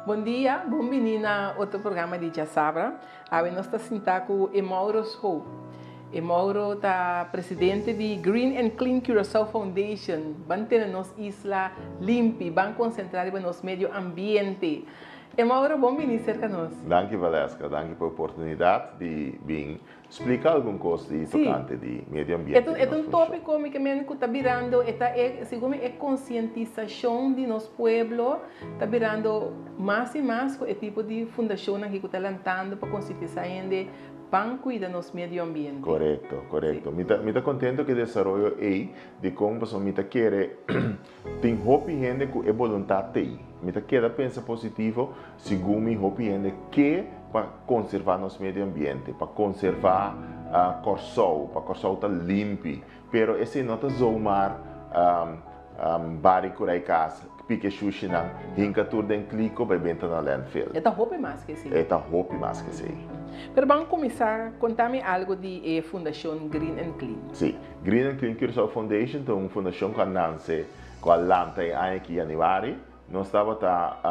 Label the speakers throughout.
Speaker 1: Bon dia, bon bini na otro programa di Djasabra. Awe nos ta sinta ku Emauro Schoop. Emauro ta presidente di Green and Clean Curaçao Foundation. Ban tene nos isla limpi, ban konsentrá riba nos medio ambiente. Emauro, bon bini serka nos.
Speaker 2: Danki Valeska, danki pa e oportunidat di bin Splika algun kos di tokante di medio ambiente
Speaker 1: di nos funshon. E ta un topiko mi ke men ku ta birando e ta e segun mi e konsientisashon di nos pueblo ta birando mas i mas ku e tipo di fundashonnan aki ku ta lantando pa konsientisá hende ban kuida nos medio ambiente.
Speaker 2: Korekto, korekto. Mi ta mi ta kontento ku e desaroyo ei dikon pasobra mi ta kere tin hopi hende ku e boluntat t'ei. Mi ta keda pensa positivo Segun mi hopi hende ke pa konservá nos medio ambiente, pa konservá Kòrsou, pa Kòrsou ta limpi, pero esei no ta zomaar bari kurai kas, piki e shushinan, hinka tur den kliko bai benta na landfill.
Speaker 1: E ta hopi mas ke esei.
Speaker 2: E ta hopi mas ke esei.
Speaker 1: Pero ban kuminsá, konta mi algu di e fundashon Green and Clean.
Speaker 2: Sí, Green and Clean Curaçao Foundation ta un fundashon ku a nanse, ku a lanta e aña aki yanüari. Nos tabata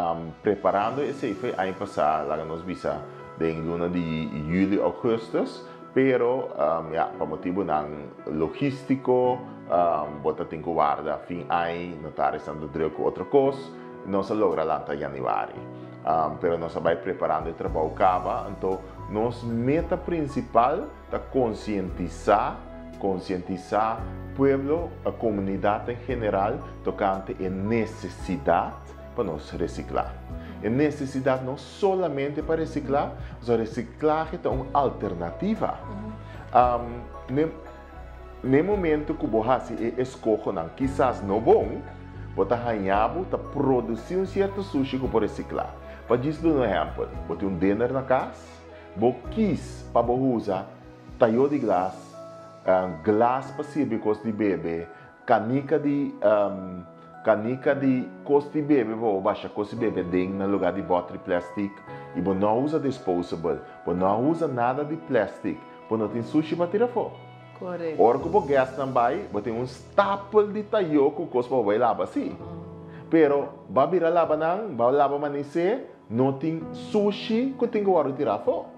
Speaker 2: preparando esei fo'i aña pasá, laga nos bisa den luna di yüli, ougùstùs, pero ya, pa motibunan logístiko, bo ta tin ku warda fin aña, notarisnan ta druk ku otro kos, nos a logra lanta yanüari. Pero nos a bai preparando e trabou kaba, anto nos meta prinsipal ta konsientisá, konsientisá pueblo, komunidat en general tokante e nesesidat pa nos resiklá. E nesesidat no solamente pa resiklá, pasobra resiklahe ta un alternativa. Ne ne momento ku bo hasi e eskohonan kisas no bon, bo ta haña bo ta produsí un sierto sushi ku por resiklá. Pa djis duna un ehèmpel, bo tin un dinner na kas, Bo kis pa bo usa tayo di glas, glas pa sirbi kos di bebe, kanika di kanika di kos di bebe pa bo basha kos di bebe den na lugar di bòter di plèstik i bo no a usa disposable, bo no a usa nada di plèstik, bo no tin sushi pa tira afó. Ora ku bo guestnan bai, bo tin un stapel di tayo ku kos pa bo bai laba si. Pero bo a bira laba nan, bo a laba manisé. No tin sushi ku tin ku wòrdu tirá afó.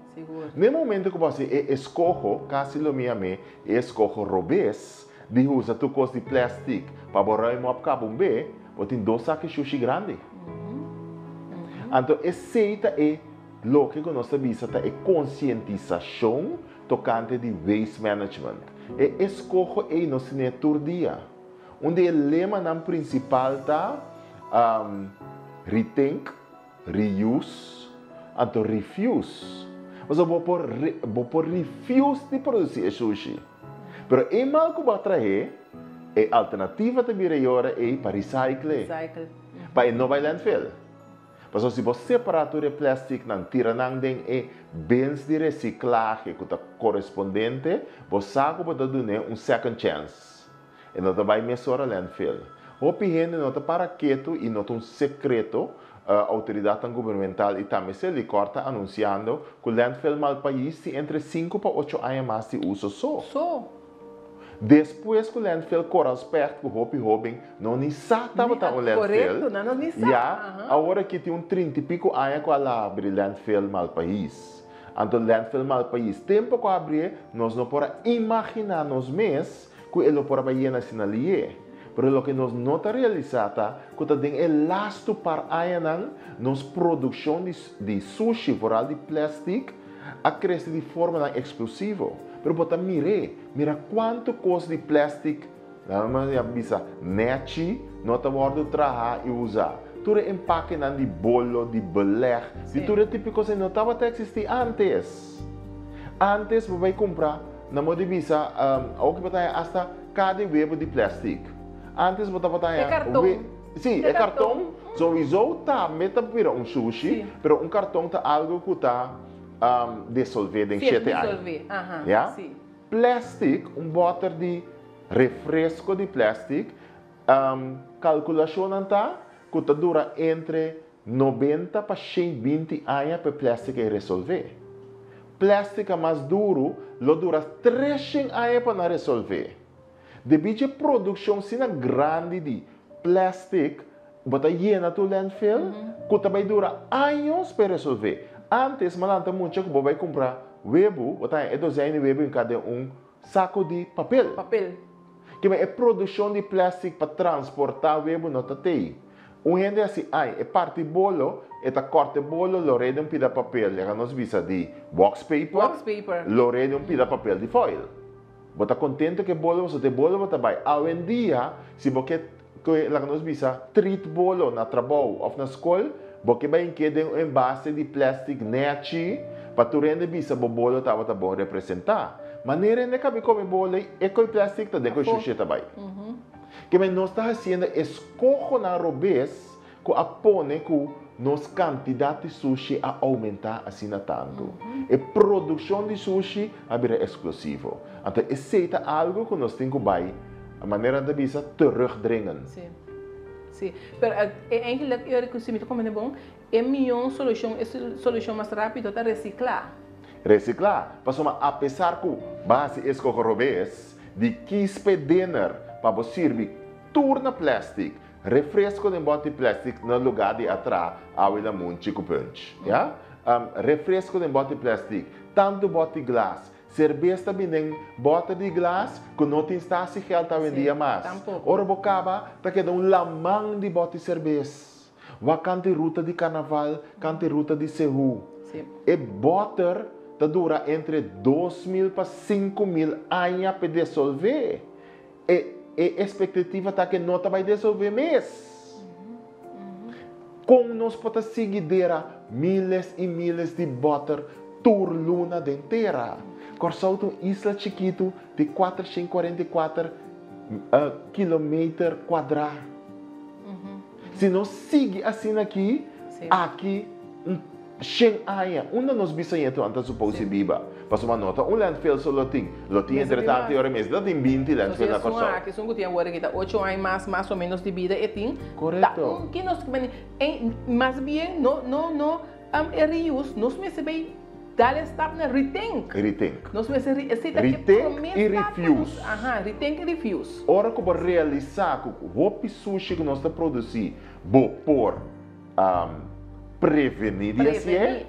Speaker 2: Na e momento ku bo hasi e eskoho, kasi lo mi yam'é e eskoho robes, di usa tur kos di plèstik pa bo ruim òp kaba un be, bo tin dos saki shushi grandi. Anto esei ta e loke ku nos ta bisa ta e konsientisashon tokante di waste management. E eskoho ei nos tin'é tur dia. Un di e lemanan prinsipal ta rethink, reuse, anto refuse. Pasobra bo por bo por refuse di produsí e shushi. Pero e mal ku bo a trah'é, e alternativa ta bira e ora ei pa recycle, pa e no bai landfill. Pasobra si bo separá tur e plèstiknan, tira nan den e bins di resiklahe ku ta korespondente, bo sa ku bo ta dun'é un second chance. E no ta bai mesora landfill. Hopi hende no ta para ketu i no ta un sekreto, outoridatnan gubernamental i tambe Selikor ta anunsiando ku landfill Malpais tin entre sinku pa ocho aña mas di uso so.
Speaker 1: So.
Speaker 2: Despues ku landfill Koral Specht ku hopi hóben no ni sa tabata un landfill,
Speaker 1: Korekto, nan no ni sa.
Speaker 2: Ya, awor aki tin un trinta i piko aña ku a labri landfill Malpais. Anto landfill Malpais tempu ku a abrié nos no por a imaginá nos mes ku e lo por a bai yena asina lié. Pero loke nos no ta realisá ta ku ta den e lastu par añanan nos produkshon di di sushi, vooral di plèstik, a krese di formanan eksplosivo. Pero bo ta mir'é, mira kuantu kos di plèstik, laga mi a bisa, nèchi no ta wòrdu traha i usá. Tur e empakenan di bolo, di belèg, di tur e tipo di kos ei no tabata eksistí ántes. Ántes bo bai kumpra. Na modo di bisa, awor ki bo ta haña asta kada webo di plastic. Antes bo tabata haña.
Speaker 1: E karton.
Speaker 2: Sí, e karton souiso tambe ta bira un sushi, pero un karton ta algo ku ta desolvé den shete aña.
Speaker 1: Sí, disolvé, aha,
Speaker 2: Ya?
Speaker 1: sí.
Speaker 2: Plastic, un bòter di refresko di plastic, kalkulashonnan ta ku ta dura entre 90 pa 120 aña pa e plèstik ei resolvé. Plèstik a mas duru lo dura 300 aña pa nan resolvé. Debí dje produkshon asina grandi di plèstik, Bo ta yena tur landfill ku ta bai dura años pa e resolvé. Antes malanta mucha ku bo bai kumpra webu, bo ta haña e dozèn di webu hinká den un sako di papel.
Speaker 1: Papel.
Speaker 2: Kimen e produkshon di plèstik pa transportá webu no ta tei. Un hende hasi ai, e parti bolo, e ta kòrta e bolo, lor'é den un pida papel, laga nos bisa di box paper,
Speaker 1: Box paper.
Speaker 2: lor'é den un pida papel di foil. Bo ta kontento ku e bolo pasobra e bolo bo ta bai. Awendia, si bo ke ku e laga nos bisa treat bolo na trabou òf na skol, bo ke bai hink'é den un enbase di plèstik nèchi pa tur hende bisa bo bolo tabata bon representá. Manera hende kabi kome bolo ei, e koi plèstik ta den koi shushi e ta bai. Keme nos ta hasiendo eskohonan robes ku a pone ku nos kantidat di sushi a oumentá asina tantu. E produkshon di sushi a bira eksplosivo. Anto esei ta algu ku nos tin ku bai, manera nan ta bisa, terugdringen.
Speaker 1: Sí. Sí. Pero e eigenlijk e ora ku si mi ta komprende bon, e mihó solushon, e solushon mas rápido ta resiklá.
Speaker 2: Resiklá. Pasobra apesar ku bo a hasi eskoho robes di kispe dinner pa bo sirbi tur na plèstik, Refresco den bòt di plèstik na lugá di a traha awe lamunchi ku punch. Ya. Refresco den bòt di plèstik, tantu bòt di glas. Serbes ta bin den bòter di glas ku no tin stasiegeld awendia mas. Ora bo kaba, ta keda un laman di bòt di serbes. Wak kanta e ruta di karnaval, kanta e ruta di Sehu. E bòter ta dura entre 2000 pa 5000 aña p'e desolvé. E e espektativa ta ke no ta bai desolvé mes. Kon nos por ta sigui dera miles i miles di bòter tur luna den tera? Kòrsou ta un isla chikitu di 444 kilometer kuadrá. Si nos sigui asina aki, aki un shen aña, unda nos bisañetonan ta supou si biba? Pasobra no ta un landfill so lo tin. Lo tin entre tantu i ora mes lo tin 20 landfill na Kòrsou.
Speaker 1: Esun aki, esun ku tin awor aki ta ocho aña mas, mas o ménos di bida e tin.
Speaker 2: Korekto.
Speaker 1: Ta un ki nos, mas bien no, no, no e reuse, nos mester bay dal e stap na rethink.
Speaker 2: Rethink.
Speaker 1: Nos mester, esei ta e
Speaker 2: Rethink
Speaker 1: promé
Speaker 2: i
Speaker 1: stap ku nos,
Speaker 2: refuse.
Speaker 1: aha, rethink i refuse.
Speaker 2: Ora ku bo realisá ku hopi sushi ku nos ta produsí bo por prevení di hasié,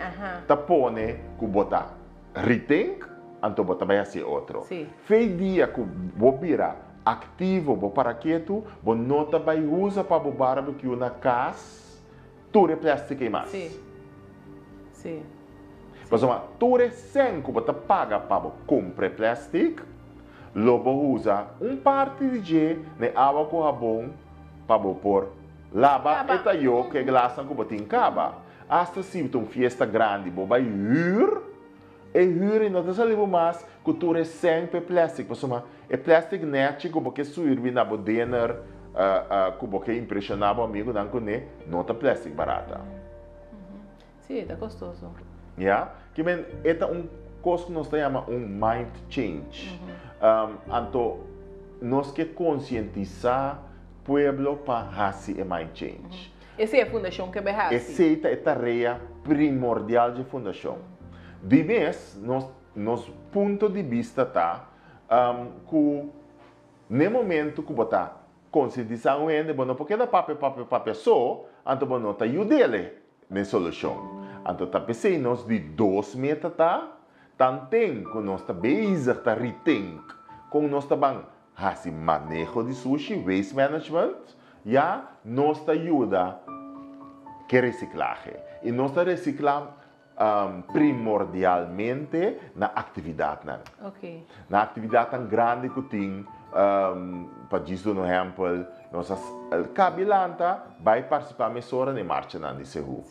Speaker 2: ta pone ku bo ta rethink, anto bo ta bai hasié otro. Fe dia ku bo bira aktivo, bo para ketu, bo no ta bai usa pa bo barbecue na kas tur e plastic ei mas. Pasobra tur e sèn ku bo ta paga pa bo kumpra e plastic, lo bo usa un parti di dje na e awa ku habon pa bo por Laba e tayó ku e glasnan ku bo tin kaba. Asta si ta un fiesta grandi bo bai hür, e hür ei no ta sali bo mas ku tur e sèn pa e plèstik pasobra e plèstik nèchi ku bo ke sirbi na bo dinner ku bo ke impreshoná bo amigunan kuné no ta plèstik barata.
Speaker 1: Sí, e ta kostoso.
Speaker 2: Ya, ki men e ta un kos ku nos ta yama un mind change. Anto nos ke konsientisá pueblo pa hasi e mind change.
Speaker 1: Esei e fundashon ke bai hasi.
Speaker 2: Esei ta e tarea primordial dje fundashon. Di mes nos nos punto di bista ta ku n'e momento ku bo ta konsientisá un hende bo no por keda papia papia papia so, anto bo no ta yud'el. N'e solushon. Anto ta p'esei nos di dos meta ta, tanten ku nos ta bezig ta rethink kon nos ta ban hasi maneho di sushi, waste management, ya nos ta yuda ke resiklahe. I nos ta resikla primordialmente na aktividatnan. Na aktividatnan grandi ku tin, pa djis duna un ehèmpel, nos a kabi lanta bai partisipá mesora na e marchanan di Sehu,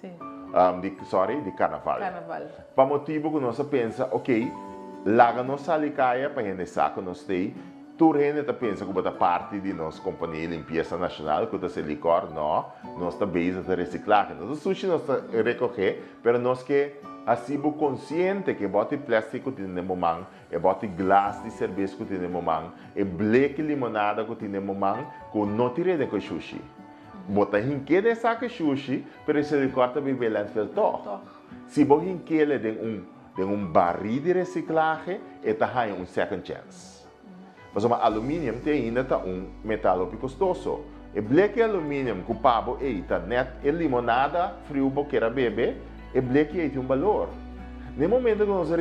Speaker 2: di sorry, di karnaval. Pa motibu ku nos a pensa, ok, laga nos sali kaya pa hende sa ku nos t'ei. Tur hende ta pensa ku bo ta parti di nos kompania di limpiesa nashonal ku ta Selikor. No, nos ta bezig ta resiklahe. No ta sushi nos ta rekohé, pero nos ke hasi bo konsiente ku e bòt di plèstik ku tin den bo man, e bòt di glas di serbes ku tin den bo man, e bleki limonada ku tin den bo man, ku no tin reden ku e shushi. Bo ta hink'é den e saka e shushi, pero e Selikor ta biba e landfill tòg. Si bo hink'é den un den un barí di resiklahe, e ta haña un second chance. Pasobra aluminium te ainda ta un metal hopi kostoso. E bleki aluminium ku pa bo ei ta nèt e limonada friu bo ker a bebe, e bleki ei tin un balor. Na e momento ku nos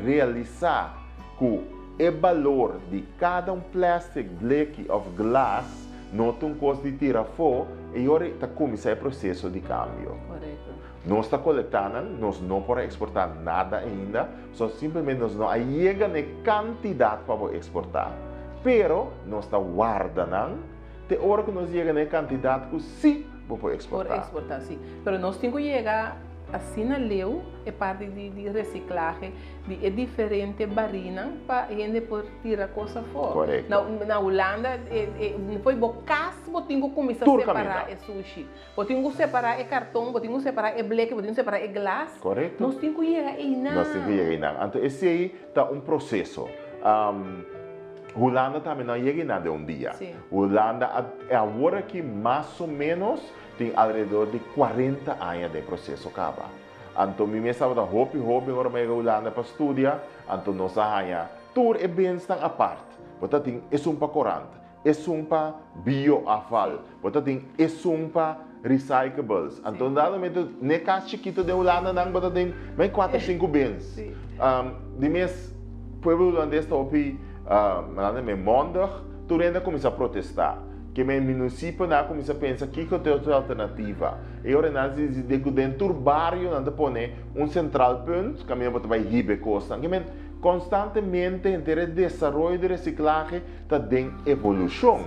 Speaker 2: realisá ku e balor di kada un plastic, bleki òf glas no ta un kos di tira afó, e ora ta kuminsá e proseso di kambio. Nos ta kolektá nan, nos no por a eksportá nada ainda, so simplemente nos no a yega na e kantidat pa bo eksportá. Pero nos ta warda nan te ora ku nos yega na e kantidat ku sí bo por eksportá.
Speaker 1: Por eksportá, sí. Pero nos tin ku yega asina leu e parti di resiklahe di e diferente barinan pa hende por tira kos afó.
Speaker 2: Korekto.
Speaker 1: Na Hulanda, fo'i bo kas bo tin ku kuminsá separá e sushi. Bo tin ku separá e karton, bo tin ku separá e bleke, bo tin ku separá e glas.
Speaker 2: Korekto.
Speaker 1: Nos tin ku yega einan.
Speaker 2: Nos tin ku yega einan. Anto esei ta un proseso. Hulanda tambe no a yega einan den un dia.
Speaker 1: Sí.
Speaker 2: Hulanda a awor aki mas o ménos tin alrededor di kuarenta aña den e proseso kaba. Anto mi mes tabata hopi hoben ora mi a yega Hulanda pa studia, anto nos a haña tur e bensnan apart. Bo ta tin esun pa korant, Esun pa bioafval. Bo ta tin esun pa recyclables. Anto dado momento n'e kas chikito den Hulanda nan bo ta tin mai kuater sinku bins. Di mes pueblo hulandes ta hopi nan ta mondig, tur hende a kuminsá protestá. Ke men munisipionan a kuminsá pensa kiko ta e otro alternativa. E ora nan a disidí ku den tur bario nan ta pone un sentral punt kaminda bo ta bai hiba e kosnan. Ke men konstantemente henter e desaroyo di resiklahe ta den evolushon.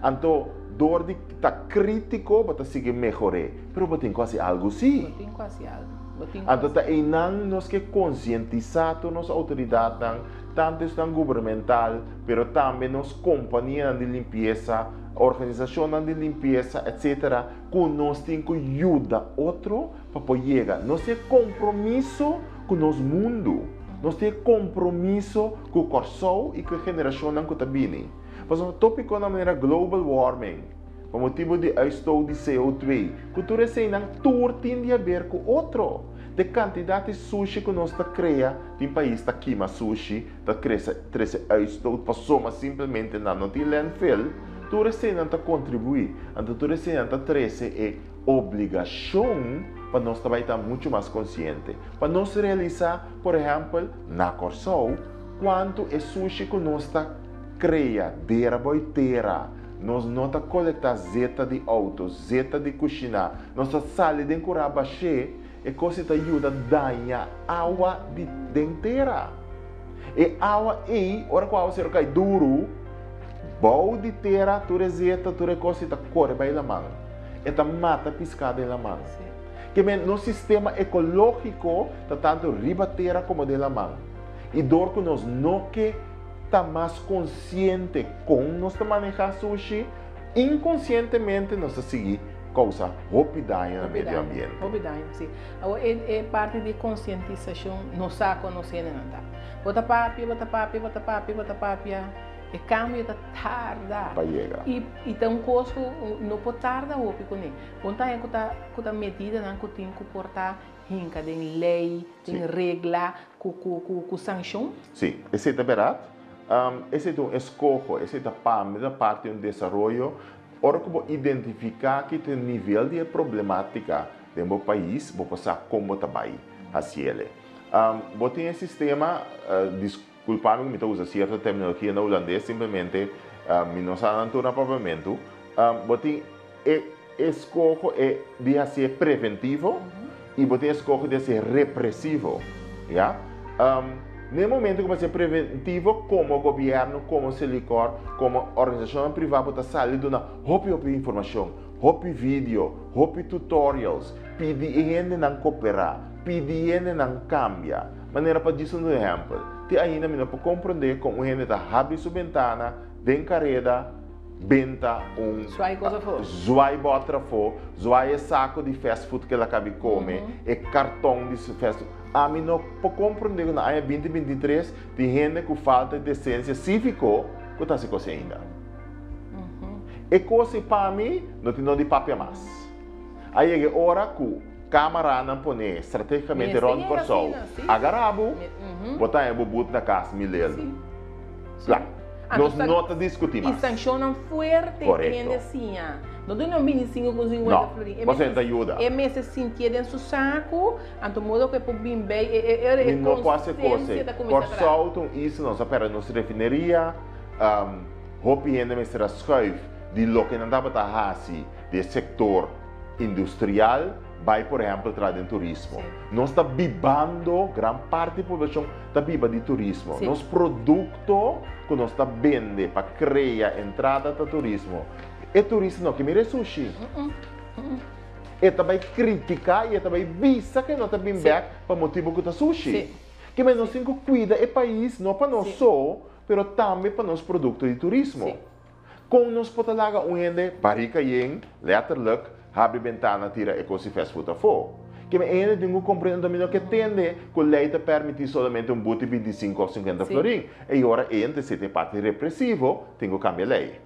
Speaker 2: Anto, dor di ta krítiko bo ta sigui mehor'é, pero bo tin ku hasi algu sí.
Speaker 1: Bo tin ku hasi algu. Bo tin ku
Speaker 2: Anto
Speaker 1: hasi.
Speaker 2: ta einan nos ke konsientisá tur nos outoridatnan, tantu esnan gubermental, pero tambe nos kompanianan di limpiesa, organisashonnan di limpiesa, etsetera, ku nos tin ku yuda otro pa por yega. Nos tin e kompromiso ku nos mundu. Nos tin e kompromiso ku Kòrsou i ku e generashonnan ku ta bini. Pasobra tópikonan manera global warming, pa motibu di uitstoot di CO2, ku tur eseinan tur tin di haber ku otro. De kantidat di sushi ku nos ta krea, tin pais ta kima sushi, ta krese trese uitstoot pasobra simplemente nan no tin landfill, tur eseinan ta kontribuí. Anto tur eseinan ta trese e obligashon pa nos ta bai ta muchu mas konsiente, pa nos realisá, por ehèmpel, na Kòrsou, kuantu e sushi ku nos ta krea dera boi tera. Nos no ta kolektá zeta di outo, zeta di kushiná, nos ta sali den kurá bashé, e kos ei ta yuda daña awa di den tera. E awa ei, ora ku awaseru kai duru, bou di tera tur e zeta, tur e kos ei ta kore bai laman. E ta mata piská den laman. Ke men nos sistema ekológiko ta tantu riba tera komo den laman. I dor ku nos no ke ta mas konsiente kon nos ta manehá sushi, inkonsientemente nos ta sigui kousa hopi daño na medio ambiente.
Speaker 1: Hopi daño, si. Awor e e parti di konsientisashon no sa kon nos hendenan ta. Bo ta papia, bo ta papia, bo ta papia, bo ta papia, e kambio ta tarda.
Speaker 2: Pa yega.
Speaker 1: I i ta un kos ku no por tarda hopi kuné. Bo ta haña ku ta ku ta medidanan ku tin ku por ta hinka den lei, den regla, ku ku ku ku sanshon.
Speaker 2: Si, esei ta bèrdat. Esei ta un eskoho, esei ta pa mi ta parti di un desaroyo. Ora ku bo identifiká ki ta e nivel di e problemátika den bo pais, bo por sa kon bo ta bai hasiel. Bo tin e sistema, diskulpa mi ku mi ta usa sierto terminologia na hulandes, simplemente mi no sa nan tur na papiamentu. Bo tin e eskoho e di hasié preventivo i bo tin e eskoho di hasié represivo, ya. Na e momento ku bo hasié preventivo, komo gobièrnu, komo Selikor, komo organisashonnan privá bo ta sali duna hopi hopi informashon, hopi video, hopi tutorials, pidi e hendenan koperá, pidi e hendenan kambia. Manera pa djis un ehèmpel, te ainda mi no por komprondé kon un hende ta habri su bentana den kareda, Benta un
Speaker 1: Zwaai kos afó.
Speaker 2: Zwaai bòter afó, zwaai e sako di fast food ku el a kabi kome, e karton di fast food. Ami no por komprondé ku na aña binti 23 tin hende ku falta di desensia síviko ku ta hasi kos ainda. E kos ei pa mi no tin no di papia mas. A yega e ora ku kamaranan pone stratégikamente rònt Kòrsou, agará bo, bo ta haña bo but na kas milel. Plak. Nos no ta diskutí mas.
Speaker 1: I sanshonnan fuerte e hende siña. No duna un 25 ku 50 florin.
Speaker 2: No, pasobra e ta yuda.
Speaker 1: E mester sintié den su saku, anto modo ku e por bin bei, e ora e
Speaker 2: Mi no por hasi kos ei.
Speaker 1: konsiensia ta kuminsá traha.
Speaker 2: Kòrsou ta un isla, nos a pèrdè nos refineria, hopi hende mester a schuif di loke nan tabata hasi di e sektor industrial bai por ehèmpel traha den turismo. Nos ta bibando, gran parti di poblashon ta biba di turismo. Nos produkto ku nos ta bende pa krea entrada ta turismo. E turista no ke mira e sushi. E ta bai kritiká i e ta bai bisa ku e no ta bin bèk pa motibu ku ta sushi. Ke men nos tin ku kuida e pais no pa nos so, pero tambe pa nos produkto di turismo. Kon nos por ta laga un hende barika yen, letterlijk, habri bentana tira e kos di fast food afó? Keme e hende tin ku komprende anto mi no ke tende ku lei ta permití solamente un buti 25 òf 50 florin. E ora ei anto esei ta e parti represivo, tin ku kambia lei.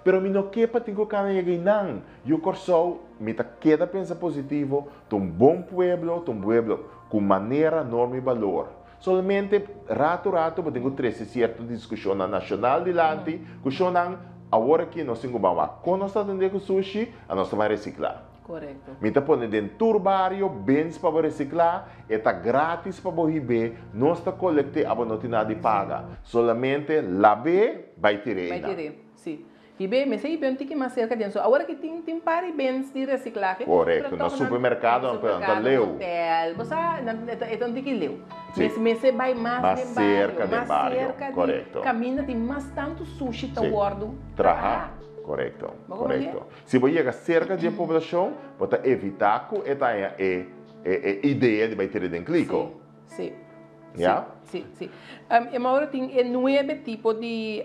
Speaker 2: Pero mi no ke pa tin ku kana yega einan. Yu Kòrsou, mi ta keda pensa positivo, ta un bon pueblo, ta un pueblo ku manera, norma i balor. Solamente rato rato bo tin ku trese sierto diskushonnan nashonal dilanti, ku shonnan awor aki nos tin ku ban wak kon nos ta atendé ku sushi, a nos ta ban resiklá.
Speaker 1: Korekto.
Speaker 2: Mi ta pone den tur bario bins pa bo resiklá, e ta grátis pa bo hib'é, nos ta kolekt'é, abo no tin nada di paga. Solamente lab'é, bai tir'é
Speaker 1: Bai
Speaker 2: einan.
Speaker 1: tir'é, si. Hib'é, mester hib'é un tiki mas serka den so. Awor aki tin tin par di bins di resiklahe, pero
Speaker 2: Korekto, na
Speaker 1: tòg nan
Speaker 2: supermerkado nan ta
Speaker 1: supermerkado,
Speaker 2: leu.
Speaker 1: hotel, bo sa, nan e ta e ta un tiki leu.
Speaker 2: Si.
Speaker 1: Mes mester bai mas
Speaker 2: Mas
Speaker 1: den bario,
Speaker 2: serka den
Speaker 1: mas
Speaker 2: bario,
Speaker 1: serka di
Speaker 2: korekto.
Speaker 1: kaminda tin mas tantu sushi ta
Speaker 2: Si.
Speaker 1: wòrdu
Speaker 2: Traha,
Speaker 1: traha.
Speaker 2: korekto,
Speaker 1: Bo komprendé?
Speaker 2: korekto. Si bo yega serka di e poblashon, bo ta evitá ku e ta haña e e e idea di bai tira den kliko.
Speaker 1: Si, si.
Speaker 2: Ya?
Speaker 1: Si, si. E Mauro tin e nuebe tipo di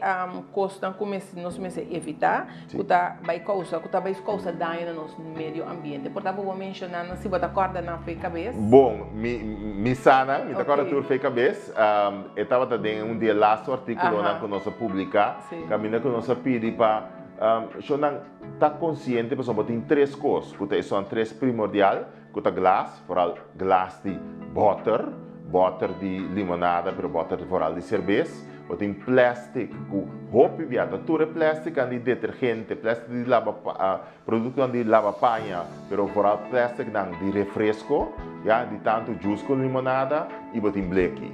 Speaker 1: kosnan ku nos mester evitá ku ta bai kousa, ku ta bai kousa daño na nos medio ambiente. Por ta bo por menshoná nan si bo ta kòrda nan fe kabes?
Speaker 2: Bon, mi mi sa nan, mi ta kòrda tur fe kabes. E tabata den un di e lastu artíkulonan ku nos a publiká, kaminda ku nos a pidi pa shonnan ta konsiente pasobra bo tin tres kos ku ta esun tres primordial. Ku ta glas, foral glas di bòter, bòter di limonada, pero bòter foral di serbes. Bo tin plèstik ku hopi bia ta tur e plèstiknan di detergente, plèstik di laba produktonan di laba paña, pero foral plèstiknan di refresko, ya, di tantu jus ku limonada, i bo tin bleki.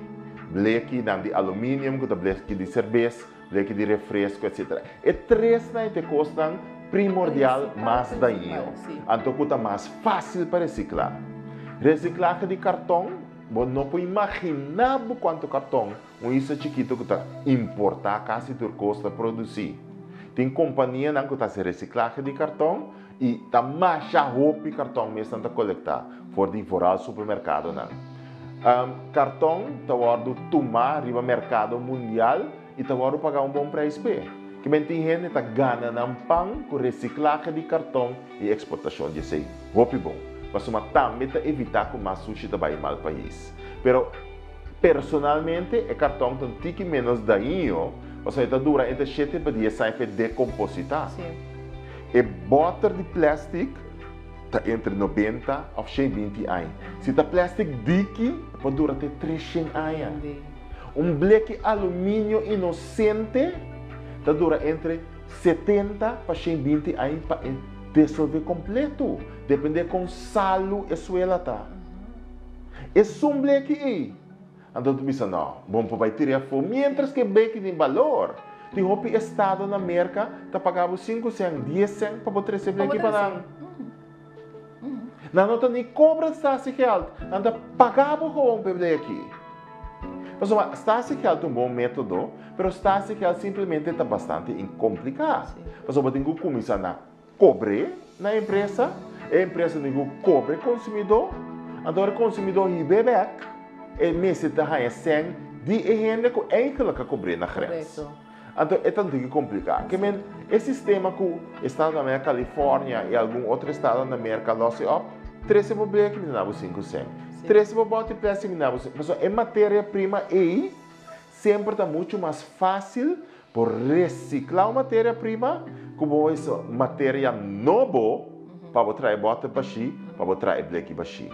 Speaker 2: Blekinan di aluminium ku ta bleki di serbes, Leki di refresco etc. E tresnan ta e kosnan primordial mas dañino, anto ku ta mas fásil pa resiklá. Resiklahe di karton, bo no por imaginá bo kuantu karton un isla chikitu ku ta importá kasi tur kos ta produsí. Tin kompanianan ku ta hasi resiklahe di karton i ta masha hopi karton mes nan ta kolektá for di vooral supermerkadonan. Karton ta wòrdu tumá riba merkado mundial i ta wòrdu pagá un bon preis p'e. Kimen tin hende ta gana nan pan ku resiklahe di karton i eksportashon di esei. Hopi bon, pasobra tambe ta evitá ku mas sushi ta bai mal pais. Pero personalmente e karton ta un tiki ménos daño pasobra e ta dura entre shete pa dies aña pa e dekompositá. E bòter di plèstik ta entre 90 òf 120 aña. Si ta plèstik diki, e por dura te 300 aña. Un bleki aluminio inosente ta dura entre 70 pa 120 aña pa e desolvé kompleto, dependé kon salu e suela ta. Esun bleki ei, anto ta bisa, No, bo por bai tira afó miéntras ku e bleki tin balor. Tin hopi estado na Merka ta paga bo sinku sèn, dies sèn pa bo trese bleki pa nan. Nan no ta ni kobra statiegeld, nan ta paga bo gewoon pa e bleki. Pasobra statiegeld ta un bon método, pero statiegeld simplemente ta bastante kompliká. Pasobra bo tin ku kuminsá na kobr'é na e empresa, e empresa tin ku kobra e konsumidó, anto ora e konsumidó hib'é bèk, e mester ta haña sèn di e hende ku eigenlijk a kobr'é na grens. Anto e ta un tiki kompliká. Ke men, e sistema ku estado na Merka, California i algun otro estado na Merka los e òp, trese bo bleki mi ta duna bo sinku sèn. Trese bo bòti plèstik mi ta duna bo sinku. Pasobra e materia prima ei semper ta muchu mas fásil por resiklá un materia prima ku bo hisa materia nobo pa bo traha e bòter bashí, pa bo traha e bleki bashí.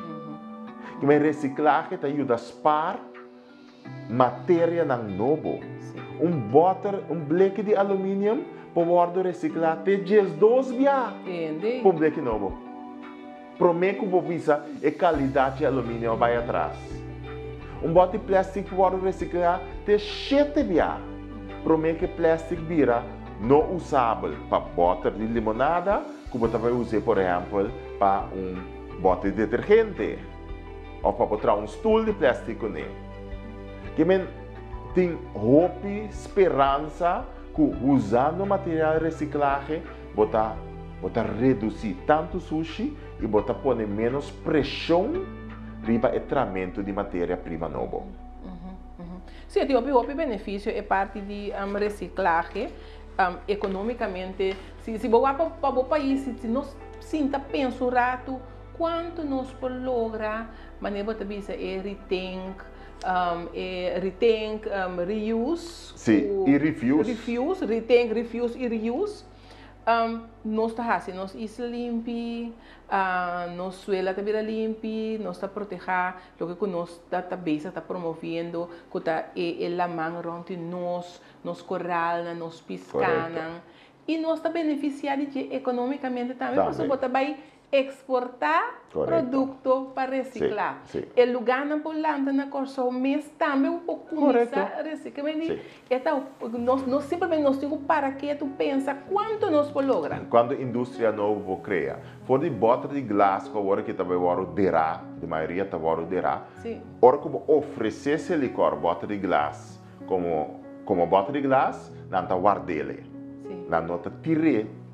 Speaker 2: Ke men resiklahe ta yuda spar. Materianan nobo. Un bòter, un bleki di aluminium por wòrdu resiklá te 12 bia pa un bleki nobo. Promé ku bo bisa e kalidat di aluminium a bai atras. Un bòt di plèstik por wòrdu resiklá te shete bia promé ku e plèstik bira no usabel pa bòter di limonada ku bo ta bai us'é por ehèmpel pa un bòt di detergente òf pa bo traha un stul di plèstik kuné. Ke men tin hopi speransa ku usando material resiklahe bo ta bo ta redusí tantu sushi i bo ta pone ménos preshon riba e tramentu di materia prima nobo.
Speaker 1: Sí, e tin hopi hopi benefisio e parti di resiklahe ekonómikamente. Si si bo wak pa bo pais si nos sinta pensa un ratu kuantu nos por logra Manera bo ta bisa e rethink, e rethink, reuse.
Speaker 2: Sí, i refuse.
Speaker 1: Refuse, rethink, refuse i reuse. Nos ta hasi nos isla limpi, nos suela ta bira limpi, nos ta protehá loke ku nos ta ta bezig ta promoviendo ku ta e laman rònt di nos, nos koralnan, nos piskanan. I nos ta benefisiá di dje ekonómikamente tambe pasobra bo ta bai Eksportá produkto pa resiklá. E lugánan por lanta na Kòrsou mes tambe bo por kuminsá resiklá. Mi di, e ta, nos no simplemente nos tin ku para ketu pensa kuantu nos por logra.
Speaker 2: Kuantu industria nobo por krea. For di bòter di glas ku awor aki ta bai wòrdu derá, di mayoria ta wòrdu derá, ora ku bo ofresé Selikor bòter di glas komo komo bòter di glas, nan ta ward'é. Nan no ta tir'é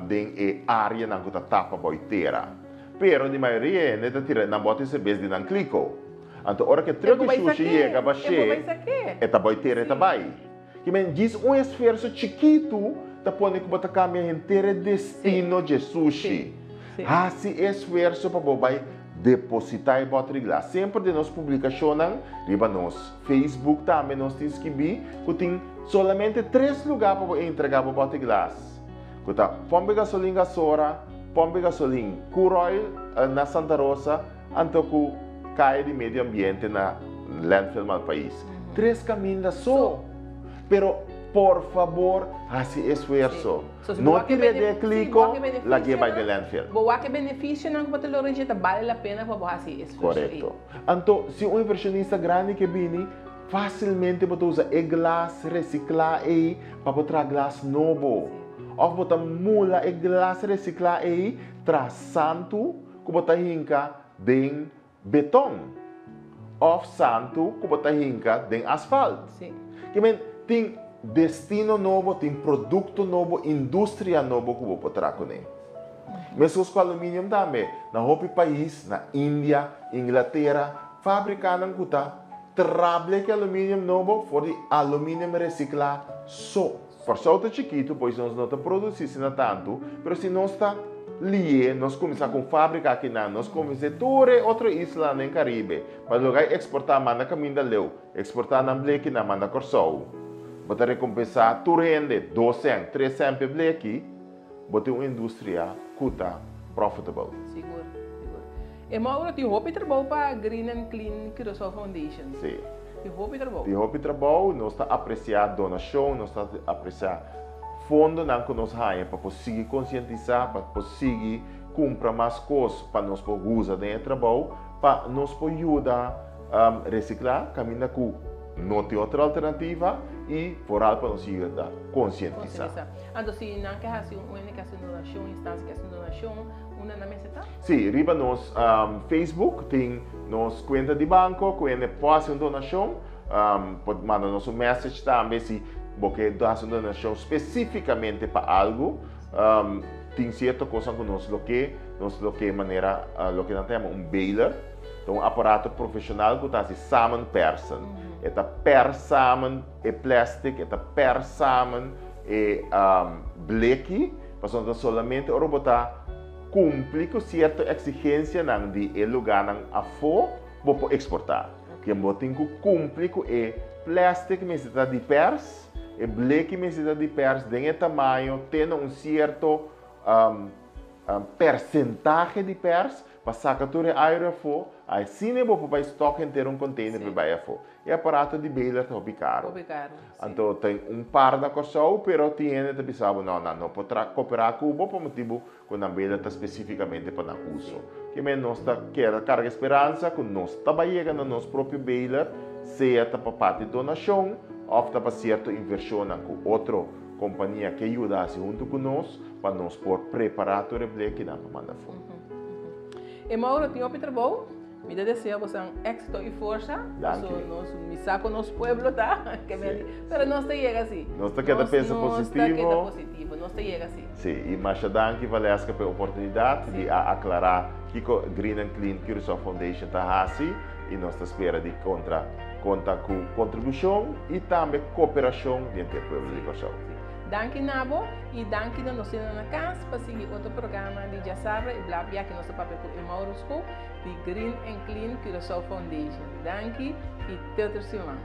Speaker 2: den e áreanan ku ta tapa bou tera. Pero di mayoria hende ta tira nan bòter di serbes di nan kliko. Anto ora ku e trùk di shushi yega bash'é, e ta bou tera e ta bai. Ki men djis un esfuerso chikitu ta pone ku bo ta kambia henter e destino dje sushi. Hasi e esfuerso pa bo bai depositá e bòter di glas. Semper den nos publikashonnan riba nos Facebook tambe nos tin skibí ku tin solamente tres lugá pa bo entregá bo bòter di glas, ku ta Pòmp Gasolin Gasora, Pòmp Gasolin Curoil na Santa Rosa anto ku Kaya di Medio Ambiente na Landfill Malpais. Tres kaminda so. Pero por fabor hasi esfuerso. No tira di e kliko, lag'é bai den landfill.
Speaker 1: Bo wak e benefisionan ku bo ta logra dje ta bale la pena pa bo hasi e esfuerso ei.
Speaker 2: Korekto. Anto, si un invershonista grandi ke bini, fásilmente bo ta usa e glas resiklá ei pa bo traha glas nobo. Òf bo ta mula e glas resiklá ei traha santu ku bo ta hinka den beton. Òf santu ku bo ta hinka den asfalt. Ke men tin destino nobo, tin produkto nobo, industria nobo ku bo por traha kuné. Meskos ku aluminium tambe, na hopi pais, na India, Inglatera, fabrikanan ku ta traha bleki aluminium nobo for di aluminium resiklá so. Kòrsou ta chikitu, pois nos no ta produsí asina tantu, pero si nos ta lié, nos kuminsá ku un fábrika akinan, nos konvensé tur e otro islanan den Karibe pa logra e eksportá manda kaminda leu, eksportá nan blekinan manda Kòrsou. Bo ta rekompensá tur hende dos sèn, tres sèn p'e bleki, bo tin un industria ku ta profitable.
Speaker 1: Sigur, sigur. E Mauro tin hopi trabou pa Green and Clean Curaçao Foundation.
Speaker 2: Sí.
Speaker 1: Tin hopi trabou.
Speaker 2: Tin hopi trabou. Nos ta apresiá donashon, nos ta apresiá fondonan ku nos haña pa por sigui konsientisá, pa por sigui kumpra mas kos pa nos por usa den e trabou, pa nos por yuda resiklá kaminda ku no tin otro alternativa i foral pa nos yuda konsientisá.
Speaker 1: Konsientisá. Anto si nan ke hasi un hende ke hasi un donashon, instansia ke hasi un donashon, unda nan mester ta?
Speaker 2: Sí, riba nos Facebook tin nos kuenta di banko ku hende por hasi un donashon. Por manda nos un message tambe si bo ke hasi un donashon spesífikamente pa algu. Tin sierto kosnan ku nos lo ke, nos lo ke manera loke nan ta yama un baler. Ta un aparato profeshonal ku ta hasi samenpersen. E ta pers samen e plastic, e ta pers samen e bleki, pasobra ta solamente ora bo ta kumpli ku sierto eksigensianan di e lugánan afó bo por eksportá. Ke bo tin ku kumpli ku e plastic mester ta di pers, e bleki mester ta di pers den e tamaño te na un sierto persentahe di pers. Pa saka tur e airu afó, asina bo por bai stock henter un container pa bai afó. E aparato di baler ta hopi karo.
Speaker 1: Hopi karo, si.
Speaker 2: Anto tin un par na Kòrsou, pero tin hende ta bisa bo, no, nan no por tra koperá ku bo pa motibu ku nan baler ta spesífikamente pa nan uso. Ke men nos ta keda karga e speransa ku nos ta bai yega na nos propio baler, sea ta pa parti donashon òf ta pa sierto invershonnan ku otro kompania ke yuda hasi huntu ku nos pa nos por prepará tur e blekinan pa manda afó.
Speaker 1: E Mauro tin hopi trabou. Mi ta desea bosan éxito y forsa.
Speaker 2: Danki.
Speaker 1: Paso nos, mi sa con nos pueblo ta, ke men,
Speaker 2: Sí.
Speaker 1: pero nos ta yega si.
Speaker 2: Nos ta keda pensa
Speaker 1: Nos ta keda
Speaker 2: positivo.
Speaker 1: positivo, nos ta yega si.
Speaker 2: Sí, y masha danki Valeska pa e oportunidad di a aclara kico Green and Clean Curaçao Foundation ta haci y nos ta spera di contra conta cu contribucion y tambe cooperacion di henter pueblo di Curaçao.
Speaker 1: Sí. Danki na bo y danki na nos hende na cas pa sigui otro programa di Djasabra y bla bia ki nos ta papia cu e Mauro Schoop di Green and Clean Curaçao Foundation. Danki y te otro siman.